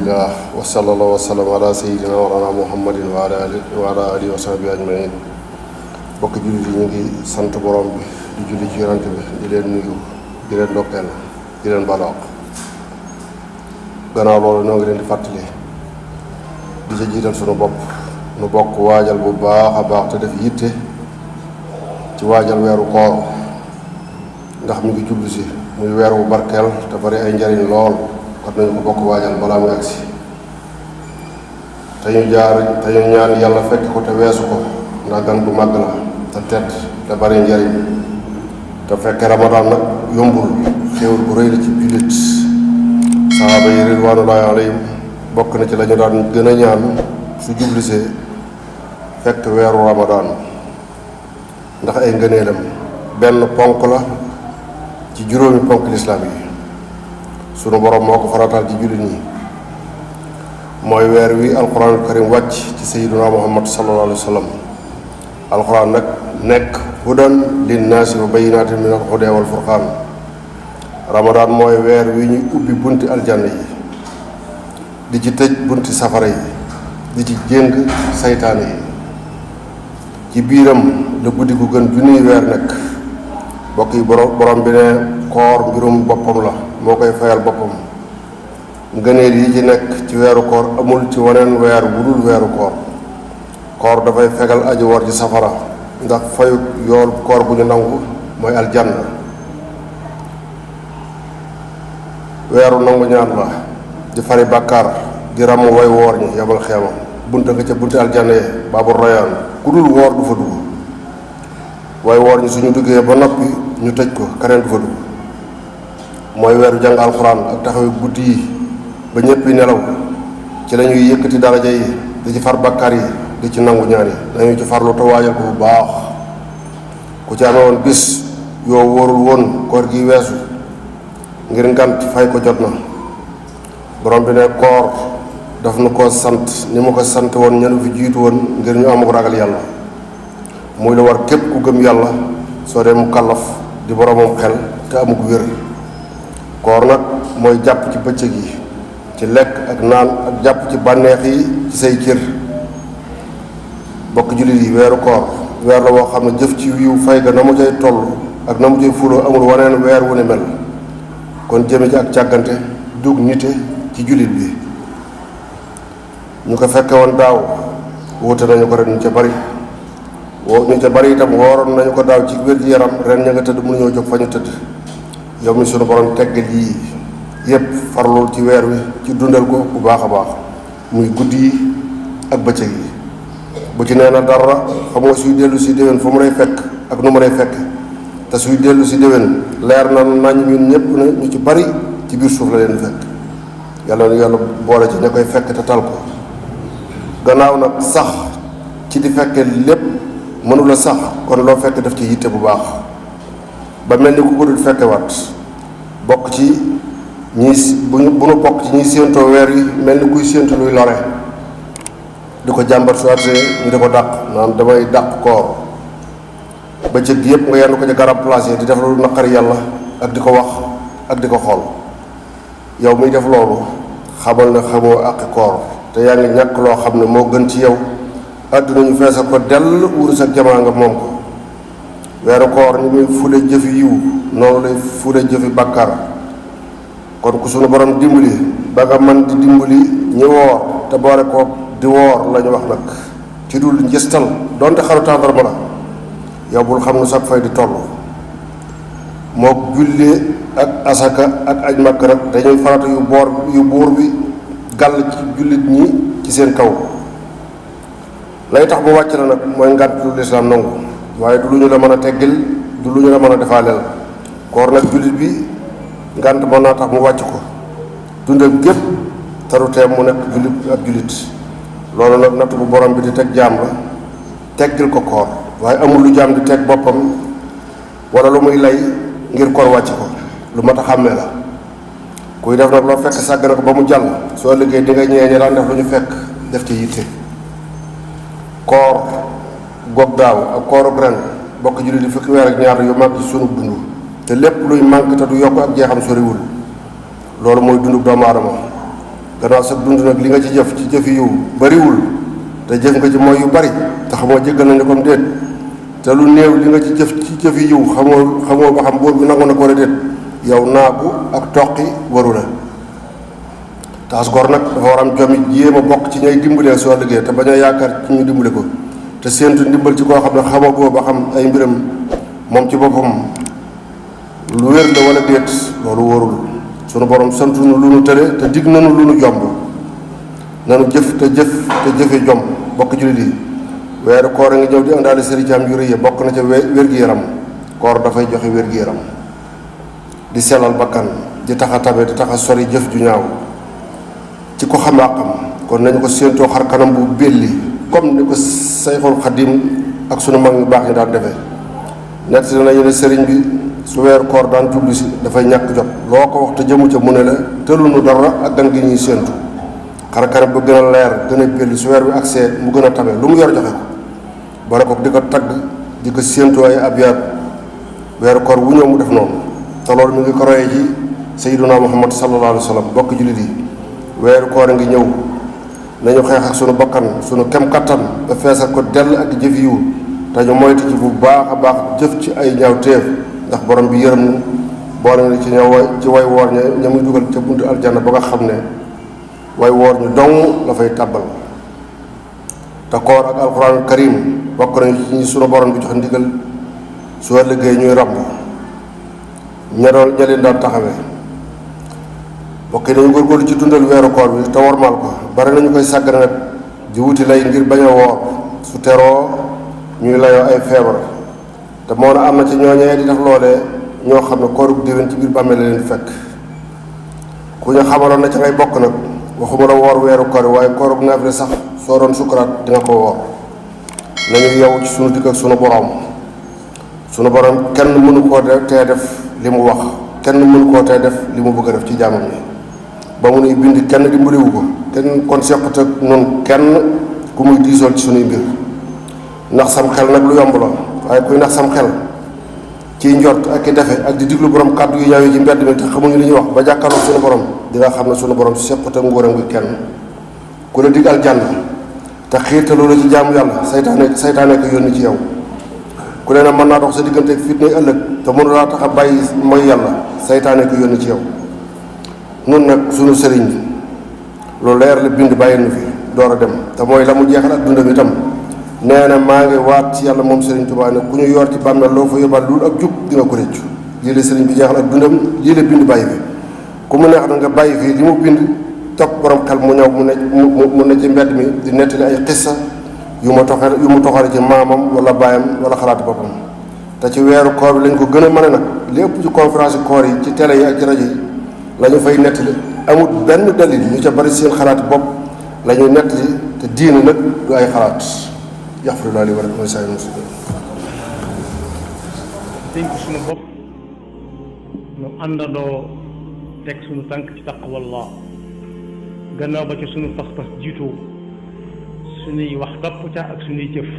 alhamdulillah wa sallallahu wa sallam ala sayyidina wa lana muhammadin wa ala alihi wa sahbihi ajmain. bokk jullit yi ñu ngi sant borom bi di julli ci yonante bi di leen nuyu di leen ndokkeel di leen balaax. gannaaw loolu ñoo ngi leen di fàttali di ca jiital sunu bopp nu bokk waajal bu baax a baax te def yitte ci waajal weeru koor ndax mi ngi jublu si muy weer wu barkeel te bari ay njariñ lool. kon nañu ko bokk waajal balaa muy agsi te ñu ñaan yàlla fekk ko te weesu ko ndax gan bu màgg la te tedd te bari njariñ te fekk ramadaan nag yombul xéewal bu rëy la ci jullit. sahaaba yi ridwanullahi alayhim bokk na ci la ñu daan gën a ñaan su jublisee fekk weeru ramadaan ndax ay ngëneelam benn ponk la ci juróomi ponk lislaam yi. sunu borom moo ko farataal ci jullit ñi mooy weer wi alquranul karim wàcc ci sayyiduna muhammad sallallahu alayhi wa sallam. alquran nag nekk hudan linnaasi wa bayyinaatin min alhudaa wal furqaan. ramadaan mooy weer wi ñu ubbi bunti aljanna yi di ci tëj bunti safara yi di ci jéng saytaane yi. ci biiram la guddi gu gën junniy weer nekk. bokk yi borom bi ne koor mbirum boppam la moo koy fayal boppam. ngëneel yi ci nekk ci weeru koor amul ci waneen weer wudul weeru koor. koor dafay fegal aji war ci safara ndax fayu yool koor bu ñu nangu mooy aljanna. weeru nangu ñaan la di fari bàkkaar di ràmm way woor ñi yabal xeema bunta nga ca bunti aljanna yi baabu royaan ku dul woor du fa dugg. way woor ñi suñu duggee ba noppi ñu tëj ko keneen du fa dugg. mooy weeru jàng alxuraan ak taxawe guddi yi ba ñëpp nelaw ci lañuy yëkkati daraja yi di ci far bakkaar yi di ci nangu ñaan yi. dañu ci farlu te waajal ko bu baax. ku ci amee woon bis yoo wóorul woon koor gi weesu ngir ngant fay ko jot na. borom bi ne koor daf nu ko sant ni mu ko sant woon ñenu fi jiitu woon ngir ñu amuk ragal yàlla. muy la war képp ku gëm yàlla soo dee mu kàllaf di boromam xel te amuk wér. koor nag mooy jàpp ci bëccëg yi ci lekk ak naan ak jàpp ci bànneex yi ci say cër. bokk jullit yi weeru koor weer la woo xam ne jëf ci wiiw fay ga na mu cay toll ak na mu cay fuloo amul waneen weer wu ne mel. kon jëme ci ak càggante dug nite ci jullit bi. ñu ko fekke woon daaw wuute nañu ko ren ñu ca bari ñu ca bari itam wooroon nañu ko daaw ci wér gi yaram ren ña nga tëdd mënuñoo jóg fa ñu tëdd. yow mi sunu borom teggal yii yépp farlul ci weer wi ci dundal ko bu baax a baax muy guddi yi ak bëccëg yi. bu ci nee na dara xamoo suy dellu si déwén fa mu lay fekk ak nu mu lay fekk te suy dellu si déwén leer na nañ ñun ñëpp na ñu ci bari ci biir suuf la leen fekk. yàlla boole ci ña koy fekk te tal ko. gannaaw nag sax ci di fekke lépp mënula sax kon loo fekk def ci yitte bu baax ba mel ni ku ko dul fekkewaat. bokk ci ñi bu nu bokk ci ñiy séentoo weer yi mel ni kuy séentu luy lore di ko jàmbat su àttee ñu di ko dàq naan damay dàq koor. bëccëg gi yëpp nga yenn ko ci garab place yi di def lu naqari yàlla ak di ko wax ak di ko xool. yow miy def loolu xamal ne xamoo àqi koor te yaa ngi ñàkk loo xam ne moo gën ci yow. àdduna ñu feesa ko dell wurus ak jamaa nga moom ko. weeru koor ni muy fule jëfi yiw noonu lay fule jëfi bàkkaar. kon ku sunu borom dimbali ba nga man di dimbali ñi woor te boole ko di woor lañu wax nag ci dul njëstal donte xaru tàndarma la. yow bul xam nu sax fay di toll. moo julli ak asaka ak aj makk nag dañuy farata yu buur bi gàll ci jullit ñi ci seen kaw. lay tax mu wàcc la nag mooy ngànt lu lislaam nangu waaye du lu ñu la mën a teggil du lu ñu la mën a defaaleel. koor nag jullit bi ngànt mën naa tax mu wàcc ko dundam gépp taru teem mu nekk jullit ak jullit. loolu nag natt bu borom bi di teg jaam la teggil ko koor waaye amul lu jaam di teg boppam wala lu muy lay ngir koor wàcc ko. lu mat a xàmmee la. kuy def nag loo fekk sàgg na ko ba mu jàll soo liggéey di nga ñee ñi daan def lu ñu fekk def ci yitte. koor goog daaw ak koorub ren bokk jullit di fukki weer ak ñaar yu mag ci sunu dund te lépp luy manque te du yokk ak jeexam soriwul. loolu mooy dundub doomu aadama gannaaw sa dund nag li nga ci jëf ci jëf yu bariwul te jëf nga ci mooy yu bari te xamoo jéggal nañu comme déet te lu néew li nga ci jëf ci jëf yiw xamoo ba xam buur bi nangu na ko wala déet yow naagu ak toqi waru la. taas gor nag dafa war am jomi jéem a bokk ci ñay dimbalee soo liggéey te bañ a yaakaar ci ñu dimbale ko te séentu ndimbal ci koo xam ne xamagoo ba xam ay mbiram moom ci boppam lu wér la wala déet loolu wóorul. sunu borom sant nu lu nu tëre te dig nanu lu nu jomb nanu jëf te jëfe jom bokk jullit yi weeru koor a ngi ñëw di indaale sëricaam yu rëy bokk na ca wér-gi-yaram koor dafay joxe wér-gi-yaram di sellal bakkan di tax a tabe di tax a sori jëf ju ñaaw ci ko xam àqam kon nañu ko séentoo xar kanam bu belli comme ni ko Sayxul Xadim ak sunu mag ñu baax ñu daan defee nett nañu ne sëriñ bi su weeru koor daan jublu si dafay ñàkk jot loo ko wax te jëmu ca mu ne la tëlunu dara ak gan gi ñuy séentu xar kanam bu gën a leer gën a belli su weer bi agsee mu gën a tabe lu mu yor joxe ko boole ko di ko tagg di ko séentu ay abyaat weeru koor wu ñëw mu def noonu te loolu mi ngi ko royee ci sayyiduna Muhammad sallallahu alayhi wa sallam bokk jullit yi weeru koor a ngi ñëw nañu xeex ak sunu bakkan sunu kem kattan ba feesal ko dell ak jëf yiw te ñu moytu ci bu baax a baax jëf ci ay ñaaw téef ndax borom bi yërëm nu boole na ci way woor ña muy dugal ca buntu aljanna ba nga xam ne way woor ñu dong la fay tàbbal te koor ak alxuraan karim bokk nañu ci ñi sunu borom bi jox ndigal soo liggéey ñuy ràbb ña leen daan taxawee bokk nañu góorgóorlu ci dundal weeru koor bi te wormaal ko bari nañu koy sàggane nag di wuti lay ngir bañ a woor su teroo ñuy layoo ay feebar te moo na am na ci ñooñee di def loolee ñoo xam ne koorug déwén ci biir bàmmeel la leen fekk ku ñu xamaloon na ca ngay bokk nag waxuma la woor weeru koor waaye koorug naafile sax soo doon sukkuraat di nga ko woor nañu yow ci sunu digg ak sunu borom kenn mënu koo tee def li mu wax kenn mënu koo tee def li mu bëgg a def ci jaamam yi ba mu nuy bind kenn dimbaliwu ko kenn kon sequt ak noonu kenn ku muy diisool ci sunuy mbir ndax sam xel nag lu yomb la waaye kuy nax sam xel ciy njort ak i defe ak di diglu borom kàddu yu ñaaw yi ci mbedd mi te xamuñu li ñuy wax ba jàkkaarloo sunu borom di nga xam ne sunu borom sequt ak nguuram gi kenn ku la dig aljanna te xiirtaloo la ci jaamu yàlla saytaane ko yónni ci yow ku ne na mën naa dox sa diggante ak fitna ëllëg te mënu laa tax a bàyyi mooy yàlla saytaane ko yónni ci yow nun nag sunu sëriñ loolu leer la bind bàyyi nu fi door a dem te mooy la mu jeexal ak dundam itam nee na maa ngi waat ci yàlla moom Sëriñ Tuubaa ne ku ñu yor ci bàmmeel loo fa yóbbal loolu ak jub di nga ko réccu lii la sëriñ bi jeexal ak dundam lii la bind bàyyi fi ku mu neex na nga bàyyi fii li mu bind topp borom xel mu ñëw mu ne ci mbedd mi di nettali ay xissa yu mu toxale ci maamam wala baayam wala xalaati boppam te ci weeru koor bi lañ ko gën a mën a nag lépp ci conférence koor yi ci télé yi ak ci rajo yi la ñu fay nettali amul benn dalil ñu ca bari seen xalaati bopp la ñuy nettali te diine nag du ay xalaat yaxfirullah li wa lakum wa saa'iril muslimiin dénk suñu bopp ñu àndandoo teg suñu tànk ci taqwallah gannaaw ba ca suñu pas-pas jiitoo suñuy wax topp ca ak suñuy jëf